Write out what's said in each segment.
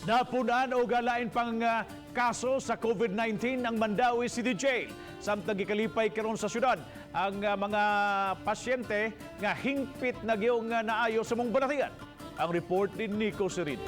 Napun-an og lain pang kaso sa COVID-19 ang Mandaue City Jail. Samtang gikalipay karon sa syudad ang mga pasyente nga hingpit na gyung naayo sa mong balatian. Ang report ni Nico Serino.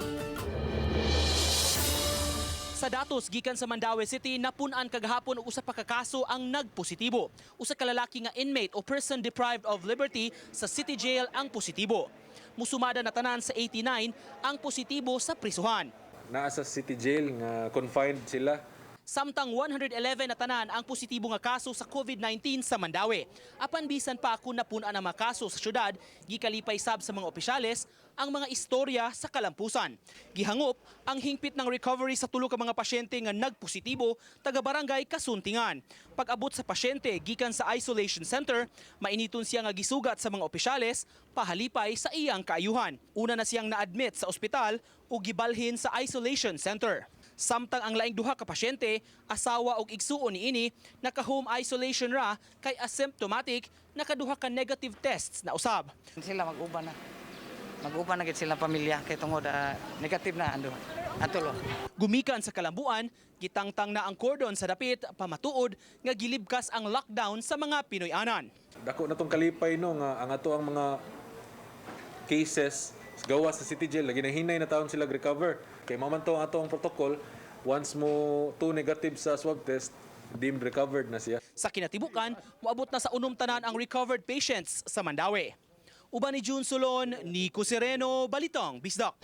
Sa datos gikan sa Mandaue City, napun-an kagahapon og usa pa ka kaso ang nagpositibo. Usa ka lalaki nga inmate o person deprived of liberty sa City Jail ang positibo. Musumada na tanan sa 89 ang positibo sa prisuhan. Naa sa city jail nga confined sila. Samtang 111 na tanan ang positibo nga kaso sa COVID-19 sa Mandaue. Apan bisan pa kung napun-an ang mga kaso sa syudad, gikalipay sab sa mga opisyales ang mga istorya sa kalampusan. Gihangop ang hingpit ng recovery sa tulo ka mga pasyente nga nagpositibo taga Barangay Kasuntingan. Pag-abot sa pasyente gikan sa isolation center, mainiton siya nga gisugat sa mga opisyales pahalipay sa iyang kaayuhan. Una na siyang na-admit sa ospital ug gibalhin sa isolation center. Samtang ang laing duha ka pasyente, asawa ug igsuon niini, naka-home isolation ra kay asymptomatic, nakaduha ka negative tests na usab. Sila mag-uban na. Mag-uban na gid sila pamilya kay tungod negative na ando. Atulo. Gumikan sa kalambuan, gitangtang na ang cordon sa dapit pamatuod nga gilibkas ang lockdown sa mga Pinoy-anan. Dako na tong kalipay, no, nga ang ato ang mga cases gawa sa city jail lagi hinay na taon sila recover kay mao man to ang ato ang protocol: once mo two negative sa swab test, deemed recovered na siya. Sa kinatibukan, moabot na sa 6 tanan ang recovered patients sa Mandaue. Uban ni June Solon, Nico Sereno, Balitang Bisdak.